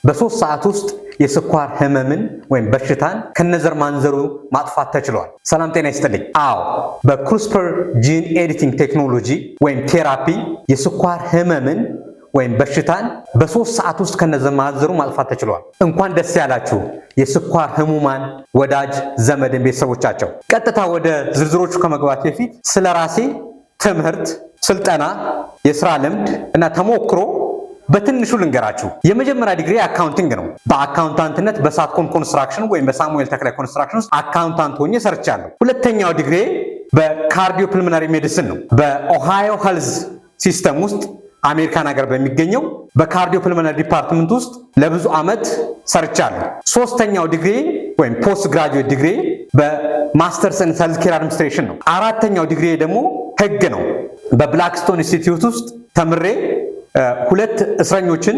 በ3 ሰዓት ውስጥ የስኳር ህመምን ወይም በሽታን ከነዘር ማንዘሩ ማጥፋት ተችሏል። ሰላም ጤና ይስጥልኝ። አዎ፣ በ CRISPR gene editing technology ወይም therapy የስኳር ህመምን ወይም በሽታን በ3 ሰዓት ውስጥ ከነዘር ማንዘሩ ማጥፋት ተችሏል። እንኳን ደስ ያላችሁ የስኳር ህሙማን ወዳጅ ዘመድን ቤተሰቦቻቸው። ቀጥታ ወደ ዝርዝሮቹ ከመግባቴ በፊት ስለ ራሴ ትምህርት፣ ስልጠና፣ የስራ ልምድ እና ተሞክሮ በትንሹ ልንገራችሁ። የመጀመሪያ ዲግሪ accounting ነው። በ accountant ነት በሳትኮን ኮንስትራክሽን ወይም በሳሙኤል ተክላይ ኮንስትራክሽን ውስጥ accountant ሆኜ ሰርቻለሁ። ሁለተኛው ዲግሪ በ cardiopulmonary medicine ነው። በ Ohio Health System ውስጥ አሜሪካን ሀገር በሚገኘው በ cardiopulmonary department ውስጥ ለብዙ ዓመት ሰርቻለሁ። ሶስተኛው ዲግሪ ወይም postgraduate degree በ masters in healthcare administration ነው። አራተኛው ዲግሪ ደግሞ ህግ ነው። በ Blackstone Institute ውስጥ ተምሬ ሁለት እስረኞችን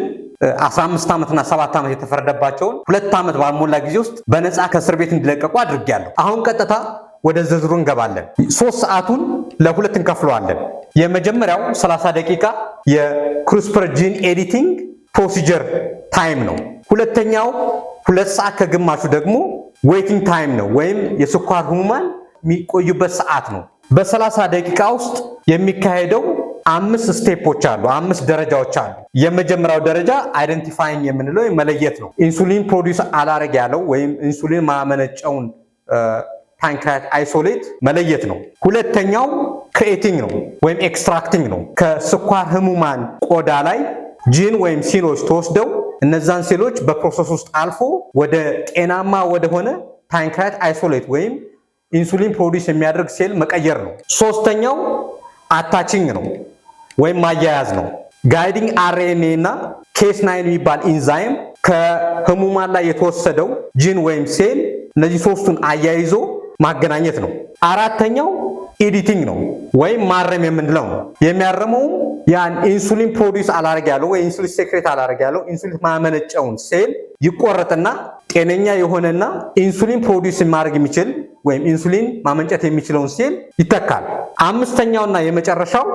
15 ዓመትና 7 ዓመት የተፈረደባቸውን 2 ዓመት ባልሞላ ጊዜ ውስጥ በነፃ ከእስር ቤት እንዲለቀቁ አድርጌያለሁ። አሁን ቀጥታ ወደ ዝርዝሩ እንገባለን። 3 ሰዓቱን ለሁለት እንከፍለዋለን። የመጀመሪያው 30 ደቂቃ የ CRISPR gene editing procedure time ነው። ሁለተኛው 2 ሰዓት ከግማሹ ደግሞ waiting time ነው፣ ወይም የስኳር ህሙማን የሚቆዩበት ሰዓት ነው። በ30 ደቂቃ ውስጥ የሚካሄደው አምስት step ኦች አሉ፣ አምስት ደረጃዎች አሉ። የመጀመሪያው ደረጃ identifying የምንለው መለየት ነው። Insulin produce አላረግ ያለው ወይም ኢንሱሊን ማመነጨውን pancreas isolate መለየት ነው። ሁለተኛው creating ነው ወይም extracting ነው። ከስኳር ህሙማን ቆዳ ላይ ጂን ወይም ሴሎች ተወስደው እነዛን ሴሎች በ process ውስጥ አልፎ ወደ ጤናማ ወደሆነ pancreas isolate ወይም insulin produce የሚያደርግ ሴል መቀየር ነው። ሶስተኛው attaching ነው ወይም ማያያዝ ነው። Guiding RNA እና Cas9 የሚባል ኢንዛይም ከህሙማን ላይ የተወሰደው ጂን ወይም ሴል እነዚህ ሶስቱን አያይዞ ማገናኘት ነው። አራተኛው editing ነው ወይም ማረም የምንለው ነው። የሚያርመውም ያን insulin produce አላረግ ያለው ወይ insulin secrete አላረግ ያለው፣ ኢንሱሊን ማመነጨውን ሴል ይቆረጥና ጤነኛ የሆነና insulin produce ማድረግ የሚችል ወይም ኢንሱሊን ማመንጨት የሚችለውን ሴል ይተካል። አምስተኛውና የመጨረሻው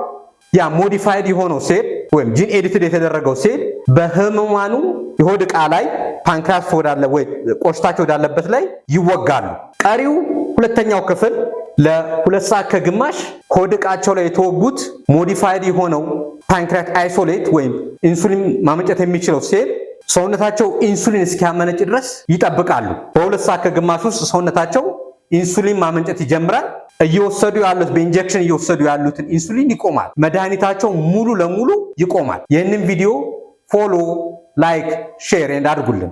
ያ modified የሆነው ሴል ወይም gene edited የተደረገው ሴል በህሙማኑ የሆድ ዕቃ ላይ pancreas ወዳለ ወይ ቆሽታቸው ወዳለበት ላይ ይወጋሉ። ቀሪው ሁለተኛው ክፍል ለ2 ሰዓት ከግማሽ ከሆድ ዕቃቸው ላይ የተወጉት modified የሆነው pancreas isolate ወይም ኢንሱሊን ማመንጨት የሚችለው ሴል ሰውነታቸው ኢንሱሊን እስኪያመነጭ ድረስ ይጠብቃሉ። በ2 ሰዓት ከግማሽ ውስጥ ሰውነታቸው ኢንሱሊን ማመንጨት ይጀምራል። እየወሰዱ ያሉት በ injection እየወሰዱ ያሉትን ኢንሱሊን ይቆማል። መድኃኒታቸው ሙሉ ለሙሉ ይቆማል። ይህንን ቪዲዮ follow፣ like፣ share አድርጉልን።